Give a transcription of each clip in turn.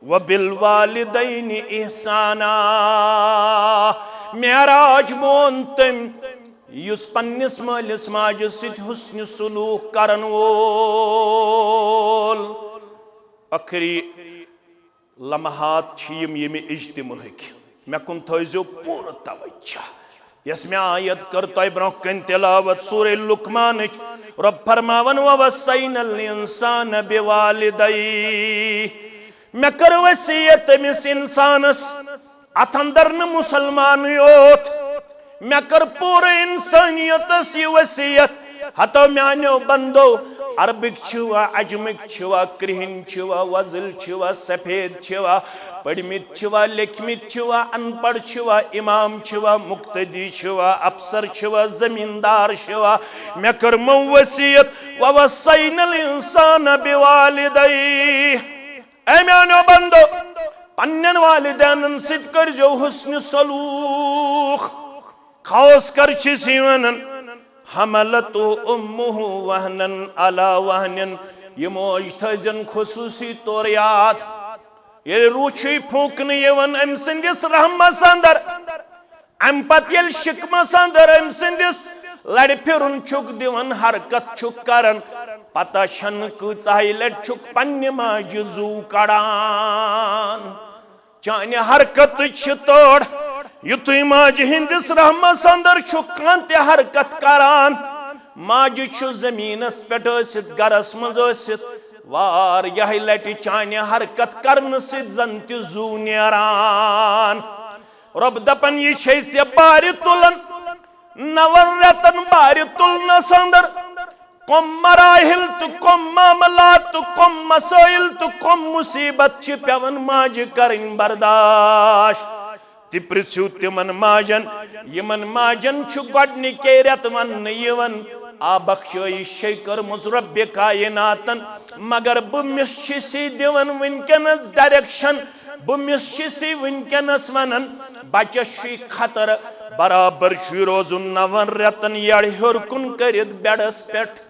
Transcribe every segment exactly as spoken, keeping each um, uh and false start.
وبالوالدین احسانا۔ معراج مون تٔمۍ یُس پننِس مٲلِس ماجہِ سۭتۍ حسنِ سلوک کرن وول۔ ٲخری لمحات چھِ یِم ییٚمہِ اجتماعٕکۍ۔ مےٚ کُن تھٲیزیو پوٗرٕ توجہ۔ یۄس مےٚ آیت کٔر تۄہہِ برونٛہہ کنہِ تلاوت سورہ لقمانٕچ، رۄب فرماوان، "ووصینا الانسان بوالدیہ"۔ مےٚ کٔر وصیت أمِس انسانس، اتھ اندر نہٕ مسلمانٕے یوت، مےٚ کٔر پوٗرٕ انسٲنیتس یہِ وصیت، ہتو میانیو بندو، عربٕکۍ چھِوا، عجمٕکۍ چھِوا، کرٛہِنۍ چھِوا، وۄزٕلۍ چھِوا، سفید چھِوا، پٔرمٕتۍ چھِوا، لیکھمٕتۍ چھِوا، ان پڑھ چھِوا، امام چھِوا، مقتدی چھِوا، افسر چھِوا، زمیندار چھِوا، مےٚ کٔرمو وصیت، "ووصینا الانسان بوالدیہ"۔ اے میانیو بندو، پننٮ۪ن والدینن سۭتۍ کٔرزیو حسنِ سلوک۔ خاص کر چھِ أسۍ یہِ ونان، "حملتہ امہ وہنا علی وہن"۔ یہِ موج تھٲیزٮ۪ن خصوصی طور یاد۔ ییٚلہِ روح چھُے پھونکنہٕ یِوان أمۍ سٕنٛدِس رحمس اندر، امہِ پتہٕ ییٚلہِ شکمس اندر أمۍ سٕنٛدِس لڑِ پھِرُن چھُکھ دِوان، حرکت چھُکھ کران، پتہ چھنہٕ کۭژاہے لٹہِ چھُکھ پننہِ ماجہِ زُو کڑان۔ چانہِ حرکتٕچ چھِ تٔڑ۔ یُتھُے ماجہِ ہٕنٛدِس رحمس اندر چھُ کانٛہہ تہِ حرکت کران، ماجہِ چھُ زمیٖنس پٮ۪ٹھ ٲسِتھ، گرس منٛز ٲسِتھ، واریاہہِ لٹہِ چانہِ حرکت کرنہٕ سۭتۍ زن تہِ زُو نیران۔ رۄب دپان، یہِ چھے ژےٚ بارِ تُلان، نون رٮ۪تن بارِ تُلنس اندر کم مراحل تہٕ کم معاملات تہٕ کم مسائل تہٕ کم مصیبت چھِ پٮ۪وان ماجہِ کرٕنۍ برداشت۔ تہِ پرژھِو تِمن ماجن، یِمن ماجن چھُ گۄڈنِکے رٮ۪تہٕ وننہٕ یِوان، آ، بخشٲیِش چھے کٔرمٕژ رۄبِ کایناتن، مگر بہٕ مِس چھِ سی دِوان وٕنکیٚنس ڈائریکشن، بہٕ مِس چھِ سی وٕنکیٚنس ونان، بچس چھُے خطرٕ۔ برابر چھُے روزُن نون رٮ۪تن یڑِ ہیوٚر کُن کٔرِتھ بیڈس پٮ۪ٹھ۔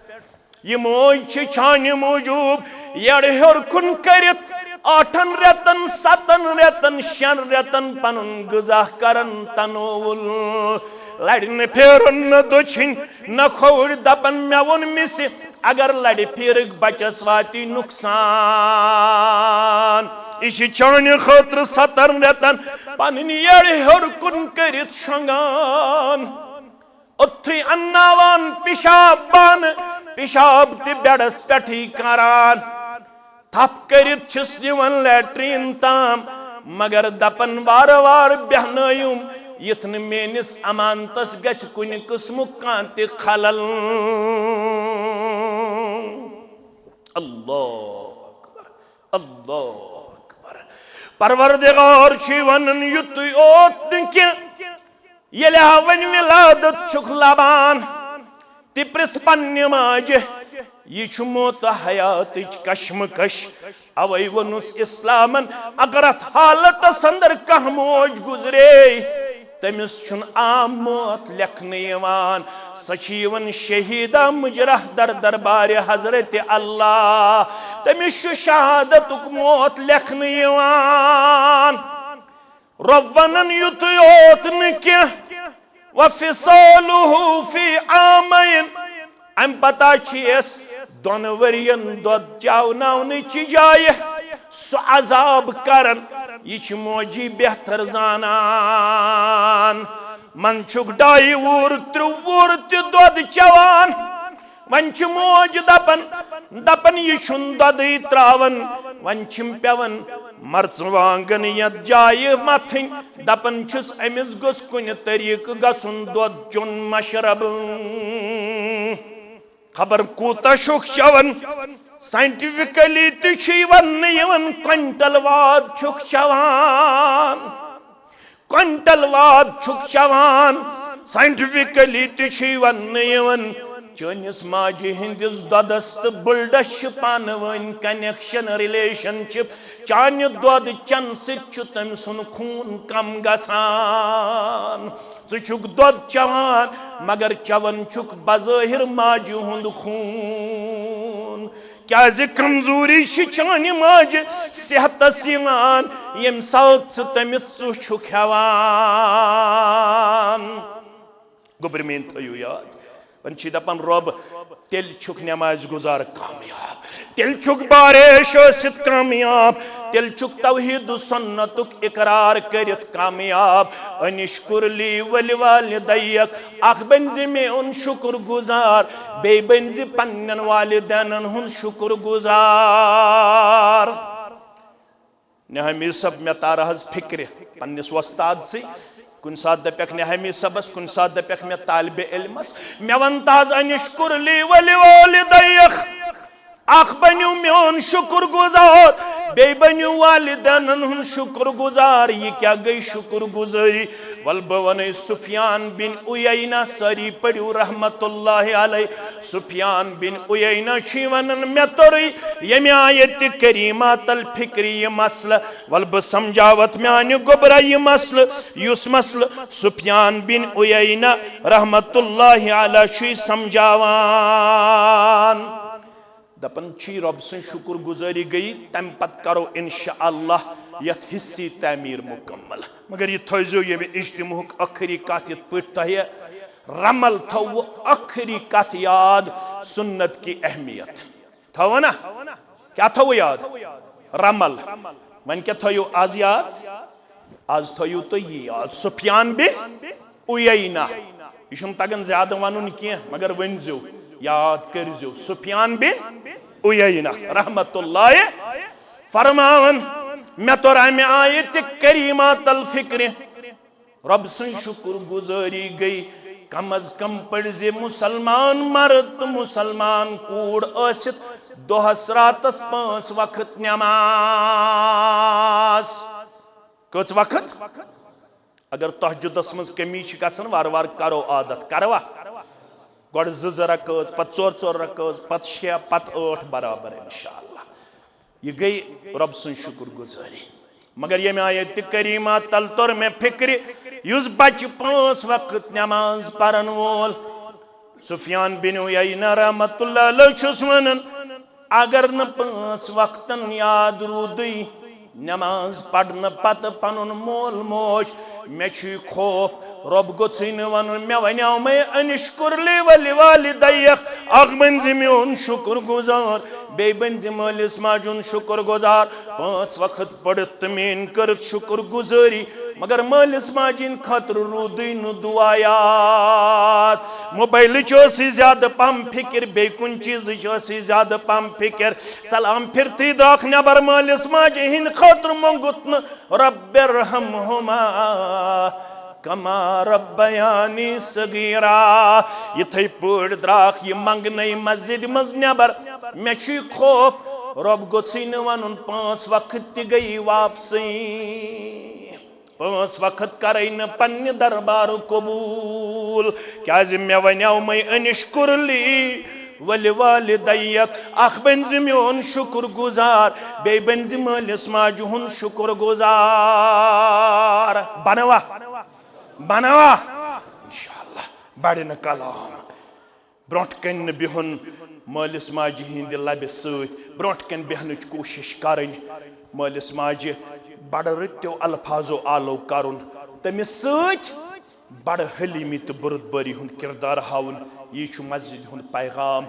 یہِ موج چھِ چانہِ موٗجوٗب یڑِ ہیوٚر کُن کٔرِتھ ٲٹھن رٮ۪تن، ستن رٮ۪تن، شٮ۪ن رٮ۪تن پنُن غذا کران تناول۔ لڑِ نہٕ پھیرُن نہٕ دٔچھِنۍ نہ کھووٕرۍ، دپان، مےٚ ووٚن مِسہِ، اگر لڑِ پھیرکھ بچس واتی نقصان۔ یہِ چھِ چانہِ خٲطرٕ ستن رٮ۪تن پنٕنۍ یڑِ ہیوٚر کُن کٔرِتھ شۄنگان۔ اوٚتھُے انناوان پِشاب بانہٕ، پِشاب تہِ بیڈس پٮ۪ٹھٕے کران۔ تھپھ کٔرِتھ چھِس نِوان لیٹرین تام، مگر دپان وارٕ وارٕ بیہنٲیِم، یِتھ نہٕ میٲنِس امانتس گژھِ کُنہِ قٕسمُک کانٛہہ تہِ خلل۔ اللہ اکبر، اللہ اکبر۔ پروردگار چھُے ونان، یُتُے اوت نہٕ کینٛہہ، ییٚلہِ ہا وۄنۍ ولادت چھُکھ لبان، تہِ پرژھ پننہِ ماجہِ، یہِ چھُ موت حیاتٕچ کشمکش۔ اوے ووٚنُس اسلامن، اگر اتھ حالتس اندر کانٛہہ موج گُزرے، تٔمِس چھُنہٕ عام موت لیکھنہٕ یِوان، سۄ چھِ یِوان شہیدہ مجرح در دربارِ حضرت اللہ، تٔمِس چھُ شہادتُک موت لیکھنہٕ یِوان۔ رۄب ونان، یُتُے یوت نہٕ کینٛہہ، وفصاله في عامين۔ امہِ پتہ چھِ أسۍ دۄن ؤرین دۄد چاوناونٕچہِ جایہِ سُہ عذاب کران۔ یہِ چھِ موجی بہتر زانان۔ من چھُکھ ڈایہِ وُہُر، ترٛےٚ وُہُر تہِ دۄد چٮ۪وان۔ وۄنۍ چھِ موج دپان، دپان، یہِ چھُنہٕ دۄدٕے تراوان، وۄنۍ چھِم پٮ۪وان مرژٕوانٛگن یتھ جایہِ متھٕنۍ۔ دپان چھُس، أمِس گوٚژھ کُنہِ طریٖقہٕ گژھُن دۄد چیوٚن مشرب۔ خبر کوٗتاہ چھُکھ چٮ۪وان؟ ساینٹیفکلی تہِ چھُ یہِ وننہٕ یِوان، کوینٹل واد چھُکھ چٮ۪وان۔ کوینٹل واد چھُکھ چٮ۪وان۔ ساینٹیفکلی تہِ چھُے وننہٕ یِوان، چٲنِس ماجہِ ہٕنٛدِس دۄدس تہٕ بٕلڈس چھِ پانہٕ ؤنۍ کنیکشن، ریلیشن شپ۔ چانہِ دۄد چٮ۪نہٕ سۭتۍ چھُ تٔمۍ سُنٛد خوٗن کم گژھان۔ ژٕ چھُکھ دۄد چٮ۪وان، مگر چٮ۪وان چھُکھ بظٲہر ماجہِ ہُنٛد خوٗن۔ کیازِ کمزوری چھِ چانہِ ماجہِ صحتس یِوان، ییٚمہِ ساتہٕ ژٕ تٔمِس ژُہ چھُکھ ہٮ۪وان۔ گوٚبرۍ میٲنۍ تھٲیِو یاد، وۄنۍ چھِ دپان رۄب، تیٚلہِ چھُکھ نمازِ گُزار کامیاب، تیٚلہِ چھُکھ باریش ٲسِتھ کامیاب، تیٚلہِ چھُکھ توحید و سنتُک اقرار کٔرِتھ کامیاب۔ انشکر لی ولوالدیک، اکھ بٔنۍ زِ میون شکر گُزار، بیٚیہِ بٔنۍ زِ پننٮ۪ن والدینن ہُنٛد شکر گُزار۔ نہامی صٲب، مےٚ تارٕ حظ فِکرِ پننِس وۄستاد سٕے۔ کُنہِ ساتہٕ دَپٮ۪کھ نہامی صٲبس، کُنہِ ساتہٕ دَپٮ۪کھ مےٚ طالبِ علمس، مےٚ وَن تہٕ حظ، انشکر لی ولوالدیک، اکھ بٔنِو میون شُکر گُزار، بیٚیہِ بٔنِو والدینن ہُنٛد شُکر گُزار۔ یہِ کیٛاہ گٔے شُکر گُزٲری؟ ول بہٕ وَنے، سفیان بن عیینہ، سٲری پٔرِو رحمت اللہ علیہ، سفیان بن عیینہ چھُ وَنان، مےٚ توٚرُے ییٚمہِ آیتِ کریمہ تل فِکرِ یہِ مسلہٕ۔ ول بہٕ سمجھاوتھ میانہِ گوٚبرا یہِ مسلہٕ، یُس مسلہٕ سفیان بن عیینہ رحمت اللہ علیہ چھُے سمجھاوان۔ دپان چھُے رۄب سٕنٛز شُکر گُزٲری گٔیی، تمہِ پتہٕ کرو انشاءاللہ یتھ حصہٕ تعمیٖر مکمل۔ مگر یہِ تھٲیزیو ییٚمہِ اجتماعُک ٲخری کتھ یِتھ پٲٹھۍ تۄہہِ رمل تھٲوٕ ٲخری کتھ یاد، سنت کی اہمیت۔ تھٲوٕ نا؟ کیٛاہ تھٲوٕ یاد؟ رمل۔ وۄنۍ کیٛاہ تھٲیِو از یاد؟ از تھٲیِو تُہۍ یہِ یاد، سفیان بن عیینہ۔ یہِ چھُنہٕ تگان زیادٕ ونُن کینٛہہ، مگر ؤنۍزیو، یاد کٔرۍزیو۔ سفیان بن عیینہ رحمت اللہ فرماوان، مےٚ توٚر امہِ آیتِ کریمہ تل فِکرِ، رۄب سٕنٛز شُکر گُزٲری گٔے۔ کم از کم پٔرۍ زِ مسلمان مرد تہٕ مسلمان کوٗر ٲسِتھ دۄہس راتس پانٛژھ وقت نماز۔ کٔژ وقت؟ اگر تہجدس منٛز کمی چھِ گژھان، وارٕ وارٕ کرو عادت، کروا؟ گۄڈٕ زٕ زٕ رکٲژ، پتہٕ ژور ژور رکٲژ، پتہٕ شےٚ، پتہٕ ٲٹھ، برابر انشاءاللہ۔ یہِ گٔے رۄب سٕنٛز شُکر گُزٲری۔ مگر ییٚمہِ آیتِ کریمہ تل توٚر مےٚ فِکرِ، یُس بچہِ پانٛژھ وقت نماز پرن وول، سفیان بن عیینہ رحمت اللہ علیہ چھُس ونان، اگر نہٕ پانٛژھ وقتن یاد روٗدٕے، نماز پرنہٕ پتہٕ پنُن مول موج، مےٚ چھُے خوف، رۄب گوٚژھُے نہٕ ونُن، مےٚ ونیٛاو مے، انشکر لی ولوالدیک، اکھ بٔنۍ زِ میون شُکر گُزار، بیٚیہِ بٔنۍ زِ مٲلِس ماجہِ ہُنٛد شُکر گُزار، پانٛژھ وقت پٔرِتھ تہٕ میٲنۍ کٔرِتھ شُکر گُزٲری، مگر مٲلِس ماجہِ ہِنٛدِ خٲطرٕ روٗدٕے نہٕ دُعا یاد۔ موبایلٕچ ٲسٕے زیادٕ پہم فِکر، بیٚیہِ کُنہِ چیٖزٕچ ٲسٕے زیادٕ پہم فِکر۔ سلام پھِرتھٕے درٛاکھ نٮ۪بر، مٲلِس ماجہِ ہِنٛدِ خٲطرٕ مونٛگُت نہٕ، رب ارحمہما کما ربیانی صغیرا۔ یِتھَے پٲٹھۍ درٛاکھ یہِ منٛگنَے مسجدِ منٛز نٮ۪بر۔ مےٚ چھُے خوف، رۄب گوٚژھُے نہٕ وَنُن پانٛژھ وقت تہِ گٔیی واپسٕے۔ پانٛژھ وقت کرے نہٕ پننہِ دربارٕ قبوٗل، کیازِ مےٚ ونیٛاو مے انشکر لی ولوالدیک، اکھ بٔنۍ زِ میون شُکر گُزار، بیٚیہِ بٔنۍ زِ مٲلِس ماجہِ ہُنٛد شُکر گُزار۔ بنوا، بنوا، انشاءاللہ بڑِ نہٕ کلام۔ برونٛٹھ کنہِ نہٕ بِہُن، مٲلِس ماجہِ ہِنٛدِ لبہِ سۭتۍ برونٛٹھ کنہِ بیٚہنٕچ کوٗشِش کرٕنۍ۔ مٲلِس ماجہِ بڑٕ رٕتیو الفاظو آلو کرُن، تٔمِس سۭتۍ بڑٕ حلیٖمی تہٕ بُرٕدبٲری ہُنٛد کِردار ہاوُن۔ یی چھُ مسجدِ ہُنٛد پیغام۔